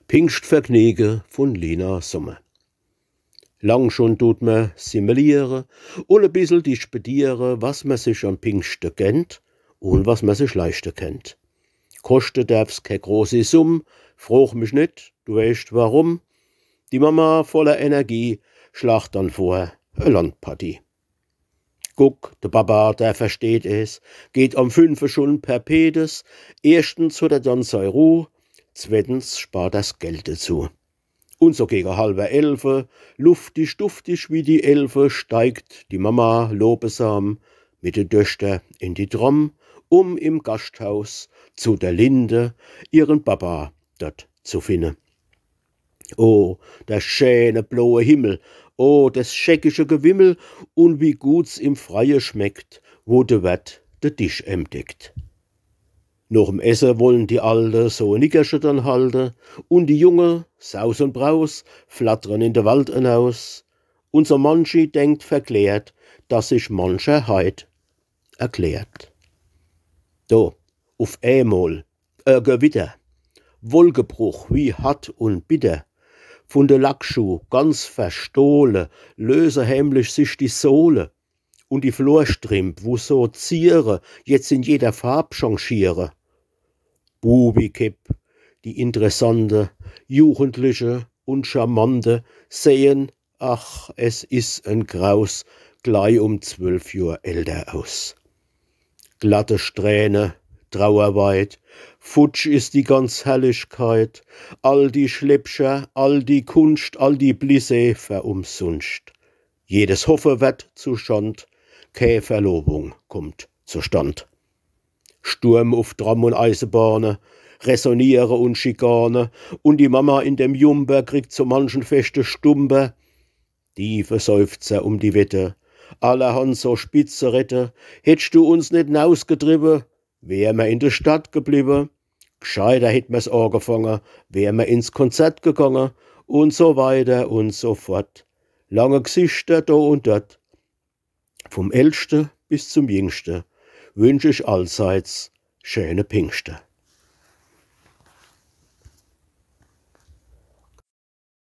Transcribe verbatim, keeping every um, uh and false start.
Pingschtvergnüge vun Lina Sommer. Lang schun dut mer simmeliere un e bissel dischbediere, was mer sich an Pingschte gönnt un was mer sich leischte kennt. Koschte derf's ke großi Summ, froch mich net, du weescht warum. Die Mama voller Energie schlacht dann vor e Landpartie. Guck, de Baba, der versteht es, geht um fünfe schun per pedes. Erschtens hot er dann sei Ruh, zwettens spart er's Geld dezu. Un so gege halwer elfe, luftig, duftig wie die Elfe, steigt die Mama lobesam mit de Döchter in die Tram, um im Gaschthaus zu der Linde ihren Baba dort zu finne. Oh, der schäne bloe Himmel, oh, des scheckische Gewimmel, un wie gut's im Freie schmeckt, wo de Wert de Disch em deckt. Noch'm Esse wollen die Alte so e Nickersche dann halte, un die Junge, Saus un Braus, flattern in de Wald enaus. Un so manchi denkt verklärt, dass sich mancher heit erklärt. Do, uf emol, e Gewitter, Wolkebruch, wie hart un bitter. Vun de Lackschuh ganz verstohle, löse heimlich sich die Sohle, un die Florstrimp, wo so ziere, jetzt in jeder Farb changiere. Bubikepp, die interessante, jugendliche un charmante, sehen, ach, es is en Graus, glei um zwölf Johr älter aus. Glatte Strähne, Trauerweid, futsch is die ganz Herrlichkeit, all die Schleppcher, all die Kunscht, all die Blisse verumsunscht. Jedes Hoffe werd zu Schand, kä Verlobung kummt zustand. Sturm uf Tram un Eisebahne, Räsoniere un Schikane, un die Mama in dem Jumper kriegt so manchen feschte Stumper. Tiefe Seufzer um die Wette, allerhand so spitze Redde, hättscht du uns net nausgetriwwe, wär mer in de Stadt gebliwwe, gscheiter hätt mer's agefange, wär mer ins Konzert gegange, un so weiter un so fort. Lange Gsichter do un dort. Vum Ältschte bis zum Jüngschte wünsch ich allseits schäne Pingschte.